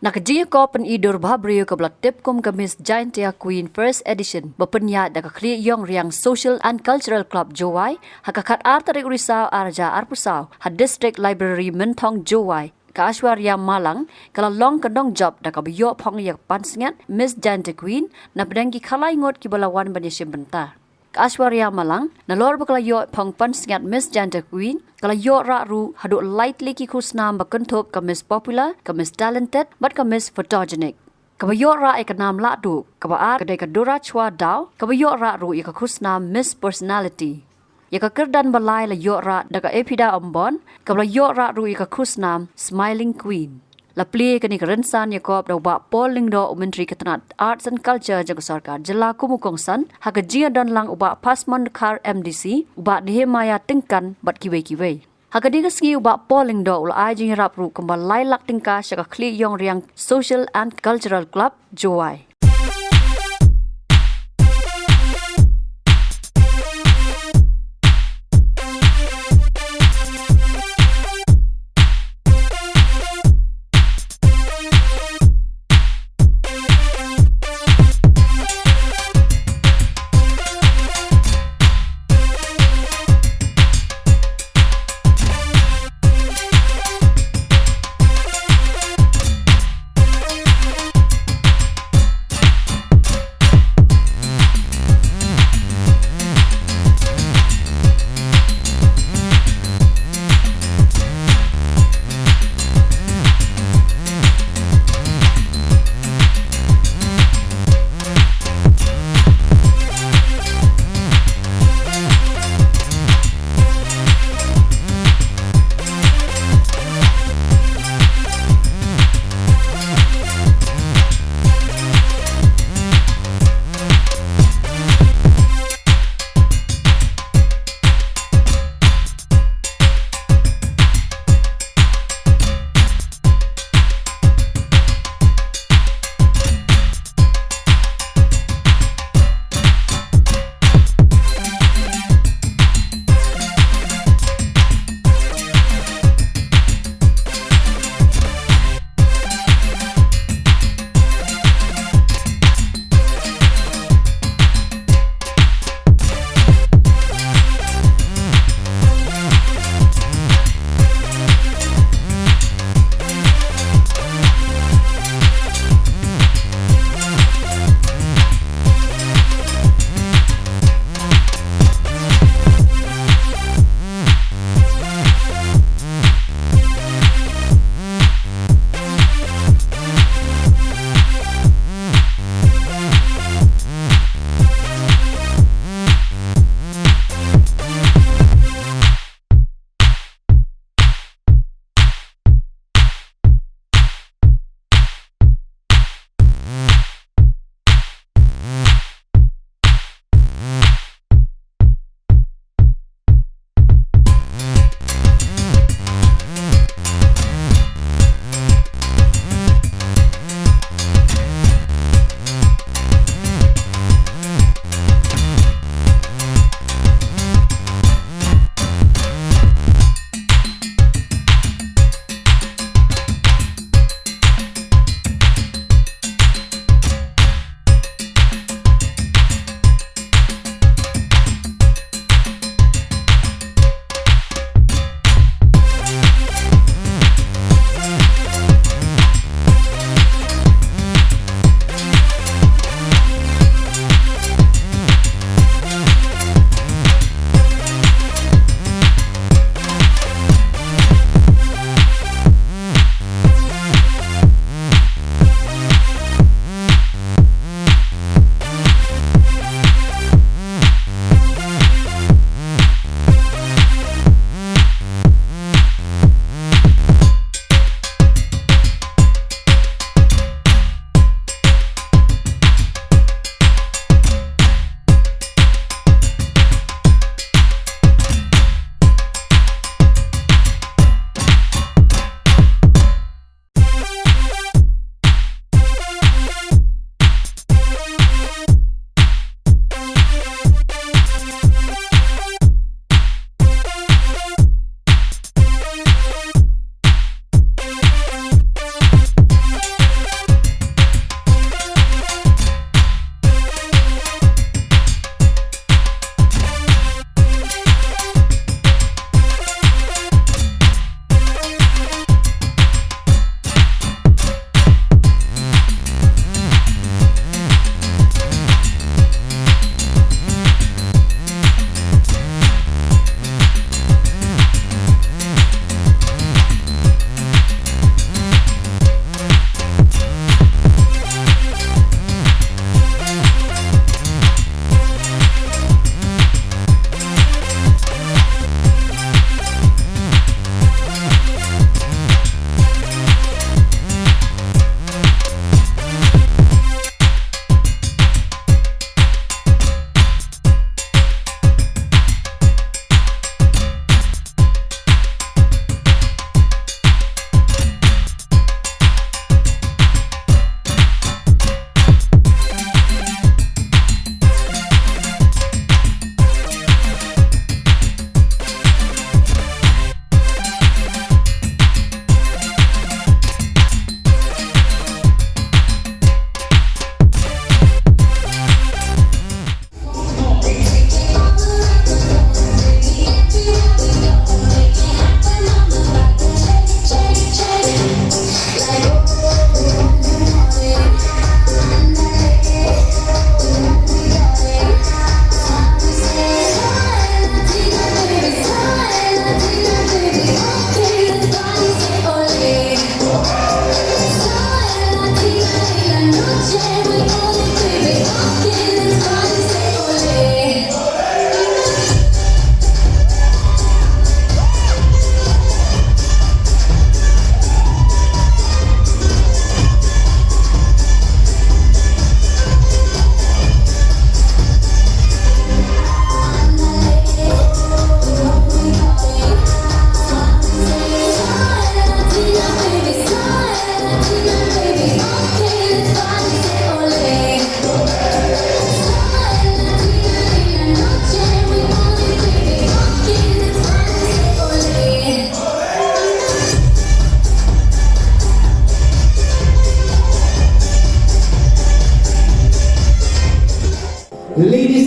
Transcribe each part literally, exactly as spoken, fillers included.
Na ka jingïakop pyni dur bhabriew kaba la tip kum ka Miss Jaintia Queen First Edition ba pynïaid da ka Khlieh Ïong Riang Social and Cultural Club Jowai ha ka khatar tarik u Risaw ar hajar arphew saw ha District Library Mynthong Jowai, ka Aishwarya Malang ka la long ka nongjop da kaba ïoh phong ïa ka pansngiat Miss Jaintia Queen napdeng ki khatlai ngut kiba la wan ban ïashim bynta. Ka Aishwarya Malang, nalor ba ka la ïoh phong pansngiat Miss Jaintia Queen, ka la ïoh rah ruh haduh lai tylli ki khusnam ba kynthup ka Miss Popular, ka Miss Talented bad ka Miss Photogenic. Kaba ïoh rah ïa ka nam lahduh kaba ar ka dei ka Dora Chwa Daw, kaba ïoh rah ruh ïa ka khusnam Miss Personality. Ïa ka kyrdan ba lai la ïoh rah da ka Ephida Ombon, kaba la ïoh rah ruh ïa ka khusnam Smiling Queen. La plie ïa kane ka rynsan ïakop da u Bah Paul Lyngdoh, u Myntri ka tnat Arts and Culture jong ka Sorkar Jylla kum u kongsan, ha ka jingïadon lang u Bah Phasmon Dkhar, M D C, u Bah Nehemiah Tyngkan bad kiwei kiwei. Ha kane ka sngi u Bah Paul Lyngdoh u la ai jingïarap ruh kumba lai lak tyngka sha ka Khlieh Ïong Riang Social and Cultural Club Jowai.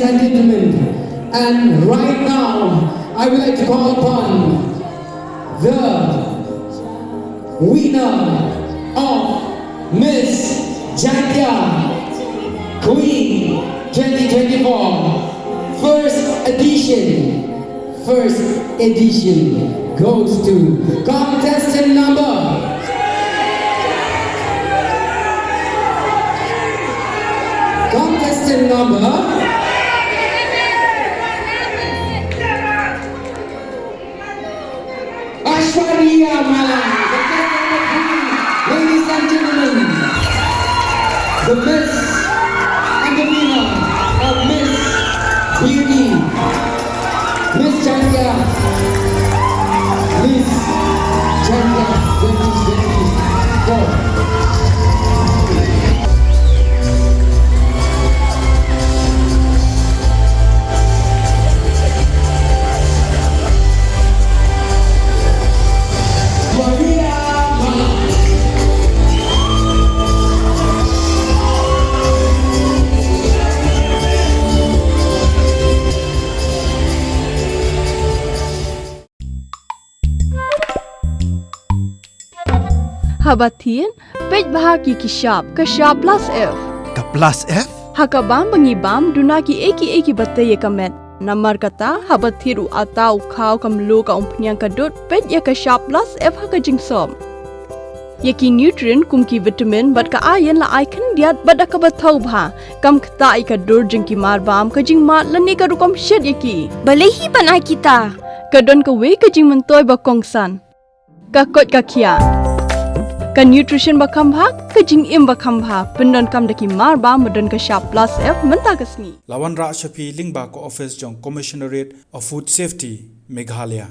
and gentlemen, and right now I would like to call upon the winner of Miss Jaintia Queen twenty twenty-four, first edition. First edition goes to contestant number. Contestant number. Aishwarya Malang, contestant number three, ladies and gentlemen, the Miss and the winner of Miss Beauty, Miss Jaintia, Miss Jaintia twenty twenty-four. Haba thied, peit bha ki ki shap, ka shap plus F. Ka plus F? Ha ka bam ba ngi bam, duna ki ei ki ei ki ba tei ïa ka met. Namar kata, haba thied u ata, u khaw, ka mluh, ka umphniang, ka dud, peit ïa ka shap plus F ha ka jingsop. Ïa ki nutrient kum ki vitamin bad ka iron la ai khyndiat bad da kaba thaw bha. Kam ktah ïa ka dur jong ki mar bam, ka jingmad lane ka rukom shet ïa ki. Balei hi ban ai kita? Ka don kawei ka jingmyntoi ba kongsan. Ka koit ka khiah. Ka nutrition ba kham bha, ka jingim ba kham bha. Pyndonkam da ki mar bam ba don ka shap plus F mynta ka sngi. La wanrah sha phi lyngba ka office jong Commissionerate of Food Safety, Meghalaya.